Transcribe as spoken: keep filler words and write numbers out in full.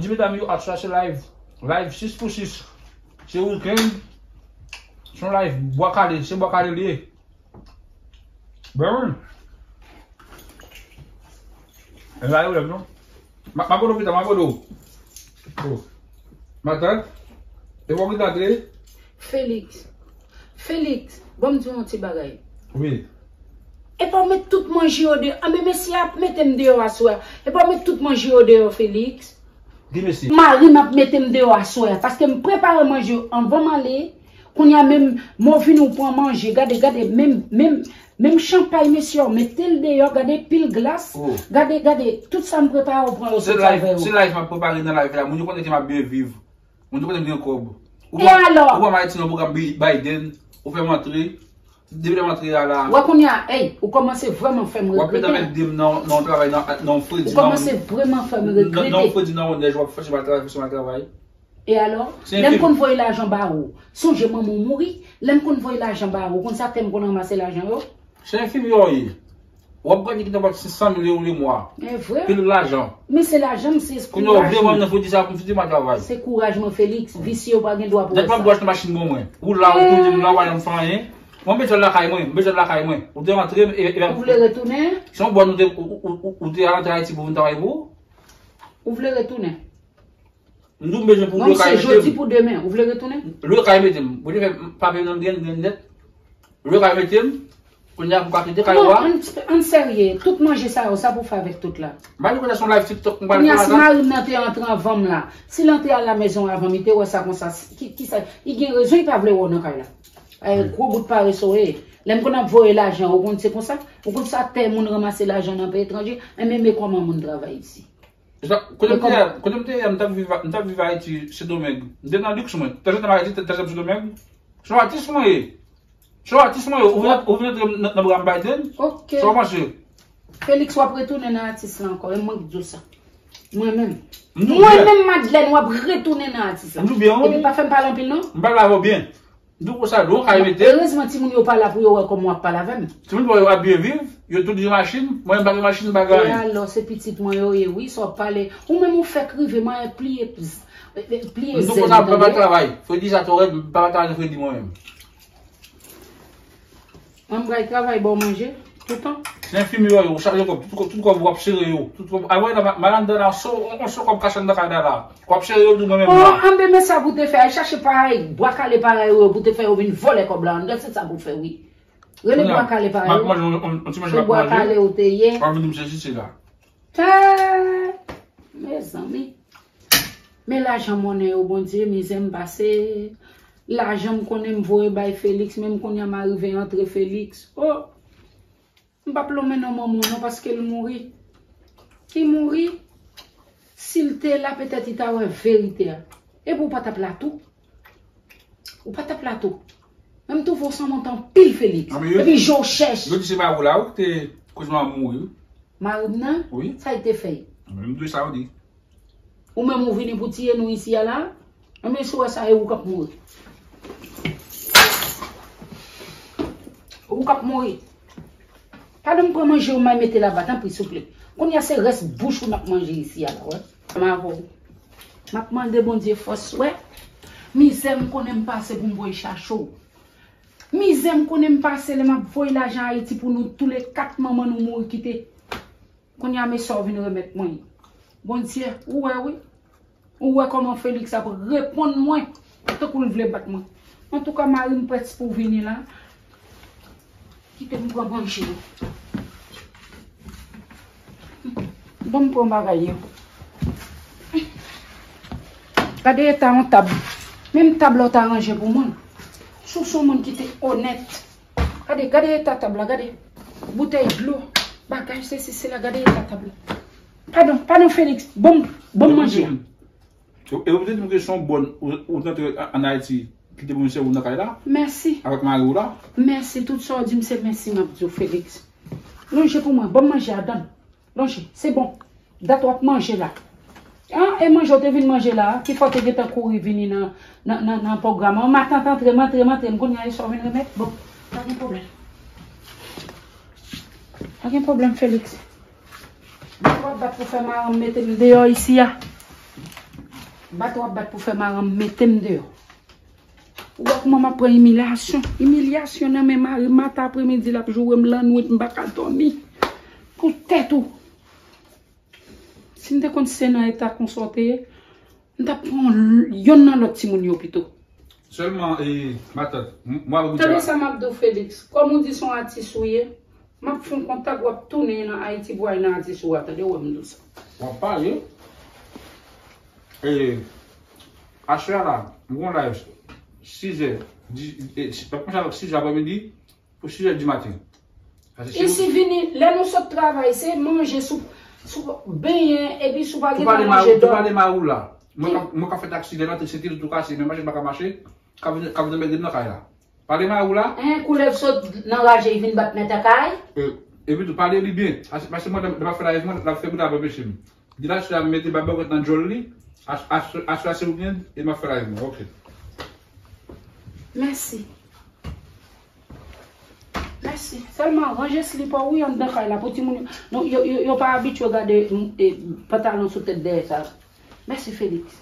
Di medam yo aswè se live. Live sis pou sis. Se weekend. Se yon live bwa kale. Se bwa kale li ye. Ben wi. E la yo lèm non. Ma, ma kodo pita, ma kodo. Oh. Matant. E bon ki tantre. Felix. Felix, ban m di w yon ti bagay. Wi. Epa w met tout manje yo deyò. Anben mesye ap mete m deyò aswè a. Epa w met tout manje yo deyò, Felix. Ki mesye? Mari m ap mete m deyò aswè a. Paske m prepare manje yo anvan m ale. Kounye a menm, m vini w pran manje. Gade, gade, menm, menm, menm chanpay mesye yo, mete l deyò. Gade pil glas. Oh. Gade, gade, tout sa m prepare w pran yo Se soti avè live, yo. Se live m ap prepare nan live la. Moun yo konnen ke m ap byen viv. Moun yo konnen m gen kòb. Ou E alò? Ou pa Ayiti nan pwogram Bi- Biden. Ou fè m antre. Depi lè m antre a la. Wè kounye a, ey, ou kòmanse vrèman fè m W ap mete regrete. Avèk dim nan nan travay nan nan fredi Ou nan kòmanse vrèman fè m nan nan regrete. Fredi nan Wondèj w ap fòse m al travay, fòse m al travay. E alò? Se Lè m enfim- konn voye lajan ba ou. Sonje manman w mouri. Lè m konn voye lajan ba ou. Ou konn sa tè m konn ranmase lajan yo? Se enfimyè w ye. W ap gade ki nan bat sis san mil ewo le mwa. E vre? Pil lajan. Men se lajan m, se Kounye a w vle kouraj mwen mwen. Nan fredi sa pou m fete m al travay. Se kouraj mwen, Felix. Visye yo pa gen dwa pou Dèt wè m ap sa. dwe achte machin bon mwen. Ou la, ou konnen m la, ou pa janm fè anyen. Mwen bezwen lakay mwen, m bezwen lakay mwen. Ou te rantre, e, e, Ou vle retounen? Se yon bòn ou te, ou, ou, ou, ou te rantre Ayiti pou vin travay pou ou? Ou vle retounen? M di w m bezwen pou Bon, lwe kay se jodi mete m. Pou demen. Ou vle retounen? Lwe kay mete m. Pou te fè papye nan gen gen nèt. Lwe kay mete m. Kounye a pou ka kite kay ou Non, a. ann, ann serye. Tout manje sa yo, sa pou fè avèk tout la. M pa di kote se yon live TikTok m pral Kounye a fè si la. Mari m nan te antre anvan m la. Si l antre a la maison avan m, li te wè sa konsa. Ki, ki sa, li gen rezon, li pa vle wè w nan kay la. Ay, gwo bout parese w ye. Lè m konn ap voye lajan, ou konn se konsa? Ou konn sa tè moun ranmase lajan nan peyi etranje? Enben, men kòman moun travay isi. Sa, kote m te ye, kote m te ye, m t ap viv, m t ap viv Ayiti, Sendomeng. M te nan liks mwen. Tanzantan m Ayiti, tanzantan m Sendomeng. Se yon atis mwen ye. Se yon atis mwen ye. Ou vin, ou vin antre nan, nan bra m Biden. Ok. Sa w panse? Felix, w ap retounen nan atis la ankò. E mwen ki di w sa. Mwen menm. M di w Mwen byen. Menm Madeleine, w ap retounen nan atis la. M di w byen, wi. Epi pa fè m pale anpil non. M pale avè w byen. M di w konsa, lè w ka mete. Erezman timoun yo pa la pou yo wè kòman w ap pale avè m. Timoun yo ap byen viv, yo tout gen machin, mwen m pa gen machin, m pa gen E anyen. Alò, se pitit mwen yo ye, wi, sa w ap pale. Ou menm ou fèk rive, mwen pliye, pliye M di w zen konsa, m mwen, pa tande? Travay. Fredi sa twò rèd, m pa travay nan fredi mwen menm. Mwen m pral travay ba w manje, toutan. Se enfimyè yo, ou chaje kòb, tout kòb, tout kòb w ap sere yo. Tout kòb, avè la, ma- malanda la, so, on so kòb kache anndan kay la la. W ap sere yo tou mwen menm Oh, la. Anben men sa pou te fè, al chache parèy, bwa kale parèy yo, pou te fè yo vin vòlè kòb la anndan, se sa pou fè, wi. Rele bwa kale parèy M ap yo. manje, on, on, on ti manje Se m ap bwa manje. Kale ou te ye. W ap vin di m se sisi la. Tè, mezanmi. Men lajan monnen yo, Bondye, mizè m pase. Lajan m konnen m voye bay Felix, menm kounye a m arive antre Felix. Oh! M p ap lonmen non manman w non, paske l mouri. Li mouri. Si l te la, petèt li ta wè verite a. Epi w pa t ap la tou. Ou pa t ap la tou. Men m twouve w sanwont anpil, Felix. Epi je w chèch. Yo di se mari w la, wi, ki te koz manman m mouri, wi. Mari m nan? Wi. Sa l te fè? Mwen menm m di w sa yo di. Ou menm ou vini pou tiye nou isi a la? Anben si w wè sa, e ou k ap mouri. Ou k ap mouri. Padon, m pran manje w, m al mete laba, tanpri, souple. Kounye a se rès bouch ou n ap manje isi a la, wè. M avè w. M ap mande Bondye fòs, wè. Mizè m konnen m pase pou m voye chache w. Mizè m konnen m pase lè m ap voye lajan Ayiti pou nou toule kat manman nou mouri kite. Kounye a men sa w vin remèt mwen. Bondye, ou wè wi. Ou wè kòman Felix ap reponn mwen. Tankou l vle bat mwen. Antouka, mari m prèske pou vini la. Kite m pran manje yo. Ban m pran bagay yo. Gade eta yon tab. Menm tab la w ta ranje pou mwen. Si w se yon moun ki te onèt. Gade, gade eta tab la, gade. Boutèy dlo, bagay, sesi, sela, gade eta tab la. Padon, padon, Felix. Ban m, ban m manje a. E ou te di m ke se yon bòn ou, ou t antre an, an Ayiti, kite pou misye ou nan kay la? Mèsi. Avèk mari w la? Mèsi, tout sa w di m se mèsi m ap di w, Felix. Lonje pou mwen, ban m manje a, dan. Lonje, se bon. Dat w ap manje la. An, e manje w te vin manje la, ki fè w te gentan kouri vini nan, nan, nan, nan pwogram an. Matant antre, m antre, m antre, m kounye a e sa w vin remèt. Bon, pa gen pwoblèm. Pa gen pwoblèm, Felix. Bat w ap bat pou fè maranm mete m deyò isi a. Bat w ap bat pou fè maranm mete m deyò. Ou wè kòman m ap pran imilyasyon? Imilyasyon nan men mari m maten, apremidi, l ap joure m lannwit, m pa ka dòmi. Pou tèt ou. Si m te konn se nan eta konsa w te ye, m t ap pran yonn nan lòt timoun yo pito. Sèlman, e, matant, m- mwen avè w. Tande sa m ap di w, Felix. Kòm ou di se yon atis ou ye, m ap fè yon kontak, w ap tounen nan Ayiti pou w al nan atis ou a, tande, w wè m di w sa. W ap pale. E, aswè a la, m gon live sizè, di- e, si- pa konsa, sizè apremidi pou sizè di maten. Paske si ou- Isi vini, lè nou sot travay, se manje, sou, sou benyen, epi si w pa Tou gen pale tan manje, tou dòmi. Pale mari w la. Mwen ka, mwen ka fè taksi lè rantre, se tire tou kase, men machin pa ka mache, ka vin, ka vin anmède m nan kay la. Pale mari w la. Hein, koulèv sot nan raje, li vin bat mèt a kay. E, epi tou, pale li byen. Paske, paske mwen, lè m ap fè live mwen, l ap fè bri, l ap anpeche m. Di l aswè a m mete babògèt nan djòl li, as- as- aswè a se weekend, e m ap fè live mwen, ok. Mèsi. Mèsi. Sèlman ranje slipè w wi anndan kay la pou timoun yo. Non, yo, yo, yo pa abitye gade mm, e, pantalon sou tèt dèyè sa. Mèsi, Felix.